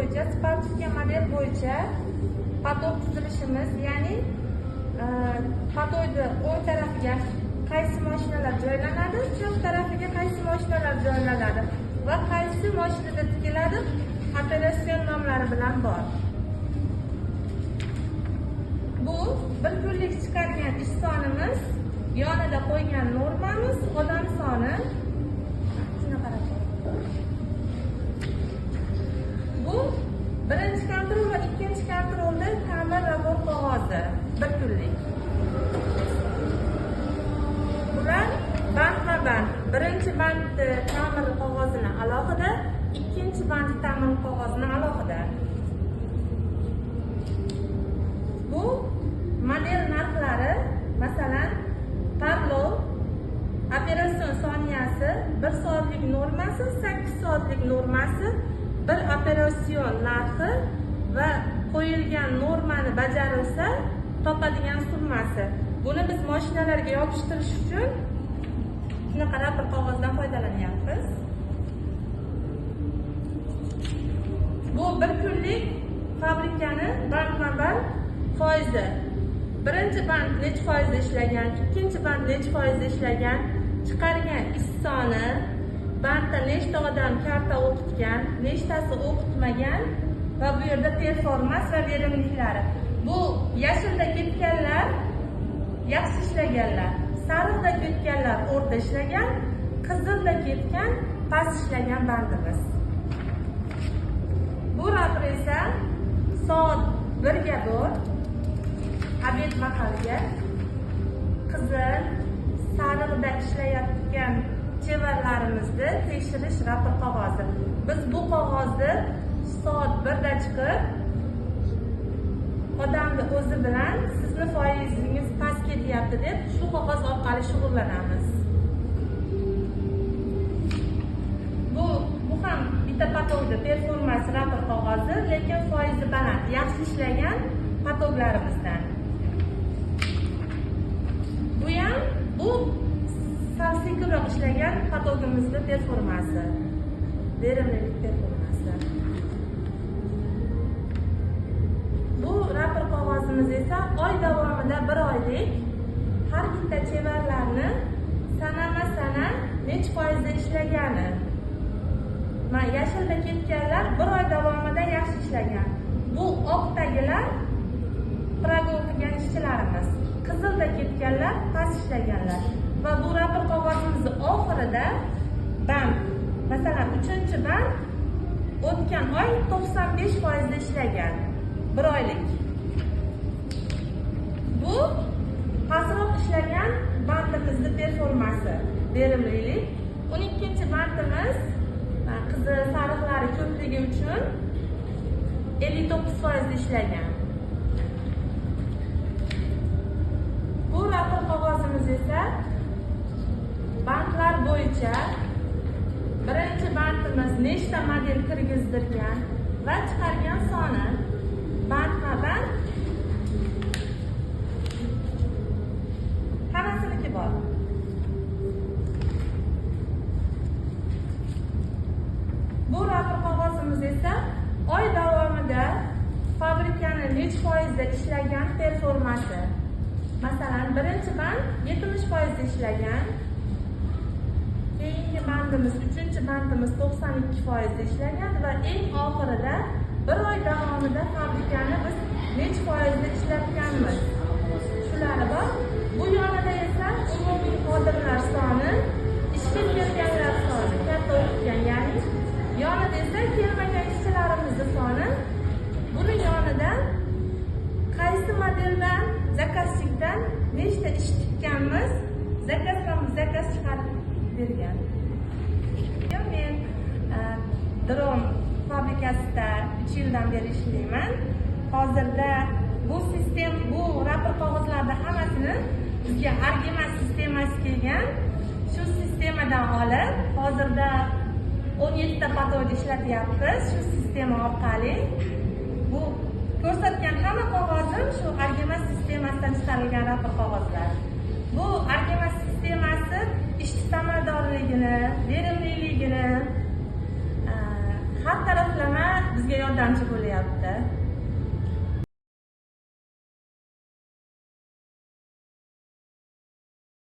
bo'yicha, Spartovka model bo'yicha поток tuzilishimiz, ya'ni потокni o'ng tarafiga qaysi mashinalar joylanadi, chap tarafiga qaysi mashinalar joylanadi va qaysi mashinada tikiladi, operatsion nomlari bilan bor. Bu bir kunlik chiqargan ish sonimiz, yonida qo'ygan normamiz, odam soni. Shuni qarab. Bu birinchi kontrol va ikkinchi kontrolda ta'mir raport qog'ozi bir kunlik. Bular bandma-band. Birinchi band ta'mir qog'ozini alohida, ikkinchi band ta'mir qog'ozini alohida. Bu model narxlari, masalan, Parlov operatsion soniyasi, 1 soatlik normasi, 8 soatlik normasi, bir operatsion narxi va qo'yilgan normani bajarilsa topadigan summasi. Buni biz mashinalarga yopishtirish uchun shunaqa raport qog'ozdan foydalanyapmiz. Bu bir kunlik fabrikani bandma-band foizi. Birinchi band necha foizda ishlagan, ikkinchi band necha foizda ishlagan, chiqargan ish soni, bandda nechta odam karta o'qitgan, nechtasi o'qitmagan va bu yerda performans va verimliklari. Bu yashilda ketganlar yaxshi ishlaganlar, sariqda ketganlar o'rta ishlagan, qizilda ketgan past ishlagan bandimiz. Bu rapor esa soat 1 ga 4 obed mahaliga qizil, sariqda ishlayotgan chevarlarimizni tekshirish raport qog'ozi. Biz bu qog'ozni soat 1 da chiqib odamni o'zi bilan sizni foizingiz past ketyapti deb shu qog'oz orqali shug'ullanamiz. Bu ham bitta potokda performans raport qog'ozi, lekin foizi baland, yaxshi ishlagan potoklarimizdan. Bu ham bu sal sekinroq ishlagan potogimizning performansi, verimlilik performansi. Bu raport qog'ozimiz esa oy davomida bir oylik har bitta chevarlarni sanama-sana necha foizda ishlagani. Mana yashilda ketganlar bir oy davomida yaxshi ishlagan. Bu oqdagilar progol qilgan ishchilarimiz. Qizilda ketganlar past ishlaganlar. Va bu raport qog'ozimizni oxirida band, masalan, 3-band o'tgan oy 95% ishlagan. Bir oylik. Bu pastroq ishlagan bandimizni performansi, verimlilik. 12-bandimiz qizil sariqlari ko'pligi uchun 59% ishlagan. Bu raport qog'ozimiz esa bandlar bo'yicha birinchi bandimiz nechta model kirgizdirgan va chiqargan soni bandma-band hammasiniki bor. Bu raport qog'ozimiz esa oy davomida fabrikani necha foizda ishlagan performansi. Masalan, birinchi band 70% ishlagan, keyingi bandimiz, 3-bandimiz 92% ishlagan va eng oxirida bir oy davomida fabrikani biz necha foizda ishlatganmiz. Shulari bor. Bu yonida esa umumiy xodimlar soni, ishga kelganlar soni, katta o'qitgan, ya'ni yonida esa kelmagan ishchilarimizni soni. Buni yonida qaysi modeldan, zakazchikdan nechta ish tikkanmiz, zakaz chiqarib bergan. Men dron fabrikasida 3 yildan beri ishlayman. Hozirda bu sistem, bu raport qog'ozlarni hammasini bizga Argema sistemasi kelgan. Shu sistemadan olib, hozirda 17 ta potokda ishlatyapmiz shu sistema orqali. Bu ko'rsatgan hamma qog'ozim shu Argema sistemasidan chiqarilgan raport qog'ozlar. Bu Argema sistemasi ishchi samaradorligini, verimliligini har taraflama bizga yordam yordamchi bo'lyapti.